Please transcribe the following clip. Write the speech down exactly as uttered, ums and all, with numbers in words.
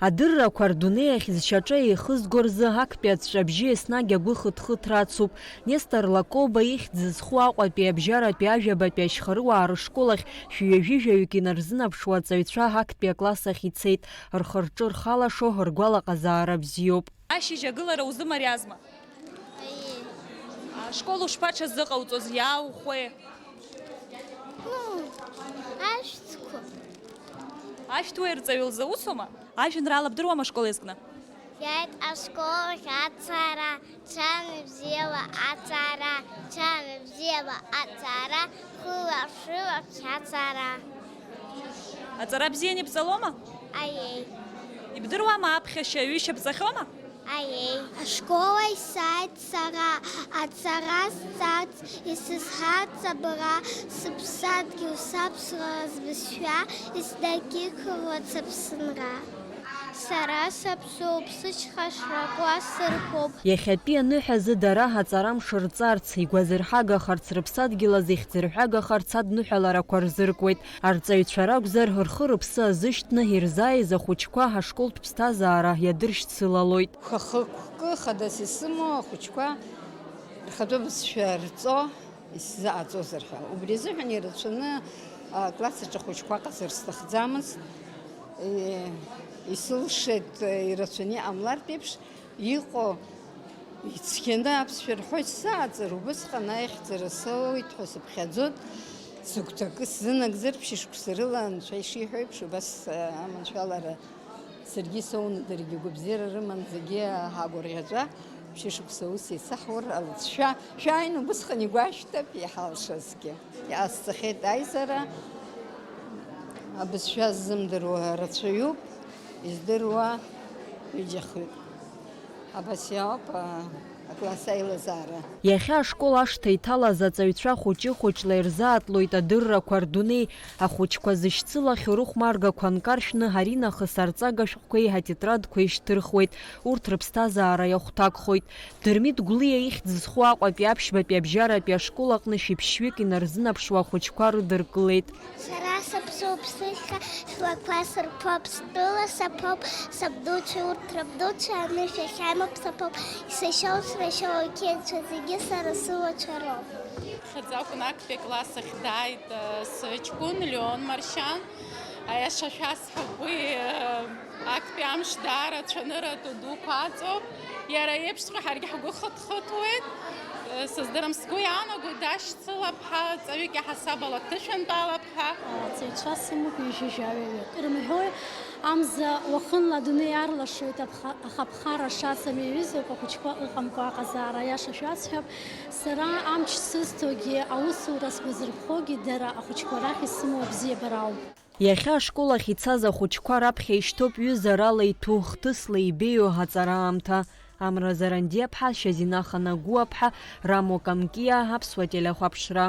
Адыррақәа рдунеи ахь зшьаҿа еихызго рзы актәи аҵәҵәабжьы еснагь агәы хыҭхыҭра ацуп. Нестор Лакоба ихьӡ зызху Аҟәатәи абжьаратәи ажәабатәи ашьхарыуаа рышкол ахь шәи ҩажәи жәаҩык инарзынаԥшуа аҵаҩцәа актәи акласс ахь ицеит. Рхы-рҿы рхалашо, ргәалаҟазаара бзиоуп. Ашьыжь агылара узымариазма? Аиеи. Ашкол ушԥаҽазыҟауҵоз, иааухәеи? Ну, ашәҭқәа. Ашәҭуеи рҵаҩы лзы усума? Ажәеинраала бдыруама ашкол иазкны? Иааит ашкол ахь ацара, ҽанбзиала ацара, ҽанбзиала ацара, хыла-шыла шәацара. Аҵара бзианы ибҵалома? Аиеи. Ибдыруама аԥхьашьа, аҩышьа бҵахьоума? Аиеи. Ашкол ахь сааит сара, аҵара сҵарц, исызҳарц абра, сыԥсадгьыл, саԥсуара, сбызшәа, еснагь иқәлац Аԥсынра. Сара саԥсуоуп, сышьха шракуа сырԥоуп. Иахьатәи аныҳәа азы дара аҵара мшырҵарц, игәазырҳагахарц, рыԥсадгьыл азы ихьӡырҳәагахарц адныҳәаларақәа рзыркуеит. Арҵаҩцәа ракәзар, рхы-рыԥсы азышьҭны ирзааиз ахәыҷқәа ҳашколтә ԥсҭазаара иадыршьцылалоит. Хахықәкы хадас исымоу ахәыҷқәа рхатәы бызшәа рҵо исзааӡозар ҳәа. Убри азыҳәан ирацәаны акласс аҿы ахәыҷқәа ҟазар сҭахӡамызт. Е, исылшеит, е, ирацәаны иҟамлартә еиԥш, иҟоу ицқьаны аԥсшәа рҳәоит сзааӡар, убысҟан аихьӡара соуеит ҳәа сыԥхьаӡоит. Сыгәҭакы сзынагӡар, ԥшьышықәса рыла анцәа ишиҳәо еиԥш, убас, а, аманшәалара саргьы соуны даргьы гәабзиара рыман, зегьы ҳагәырӷьаҵәа, ԥшьышықәса ус еицаҳур алҵшәа, шәааины убысҟан игәашәҭап иҳалшазгьы. Иҟасҵахьеит аизара, абызшәа ззымдыруа рацәаҩуп, издыруа ҩыџьахҩык. Абас иоуп, а, акласс аилазаара. Иахьа ашкол ашҭа иҭалаз аҵаҩцәа хәыҷы-хәыҷла ирзаатлоит адыррақәа рдунеи. Ахәыҷқәа зышьцылахьоу рыхәмаргақәа нкаршәны, аринахыс арҵага шәҟәқәеи атетрадқәеи шьҭырхуеит, урҭ рыԥсҭазаара иахәҭакхоит. Дырмит Гәлиа ихьӡ зху Аҟәатәи аԥшьбатәи абжьаратәи ашкол аҟны шәиԥшьҩык инарзынаԥшуа ахәыҷқәа рыдыркылеит. Сара саԥсуоуп, сышьха шәлақәа сырԥоуп, стәыла саԥоуп, сабдуцәа, урҭ рабдуцәа, анышә ахьамоуп саԥоуп, исашьоу, срашьоу, ақьиацәа зегьы сара сылацәа роуп. Хьаӡ акәын актәи акласс ахь дааит, э, сыҷкәын Леон Маршьан. Аиаша шәасҳәап, уи, э, актәи амш даара цәанырратәы дуқәа аҵоуп. Иара иеиԥшҵәҟьа ҳаргьы ҳгәы хыҭхыҭуеит. Э, сыздырам, сгәы иаанагоит, дашьцылап ҳәа, ҵаҩык иаҳасаб ала дҭышәынтәалап ҳәа. Аҵаҩцәа сымоуп ҩажәи жәаҩаҩык. Ирымҳәои, амза уахынла адунеи иарлашоит, аԥха-, аха аԥхара шацым иаҩызоуп, ахәыҷқәа ыҟамкәа аҟазаара. Аиаша шәасҳәап, сара амч сызҭогьы, аусура сгәазырԥхогьы дара ахәыҷқәа рахь исымоу абзиабара ауп. Иахьа ашкол ахь ицаз ахәыҷқәа раԥхьа ишьҭоуп ҩызарала иҭәу, хҭысла ибеиоу аҵара аамҭа. Амра Зарандиаԥҳа, Шьазина Ханагәыаԥҳа, Рамо Камкиа, Аԥсуа телехәаԥшра.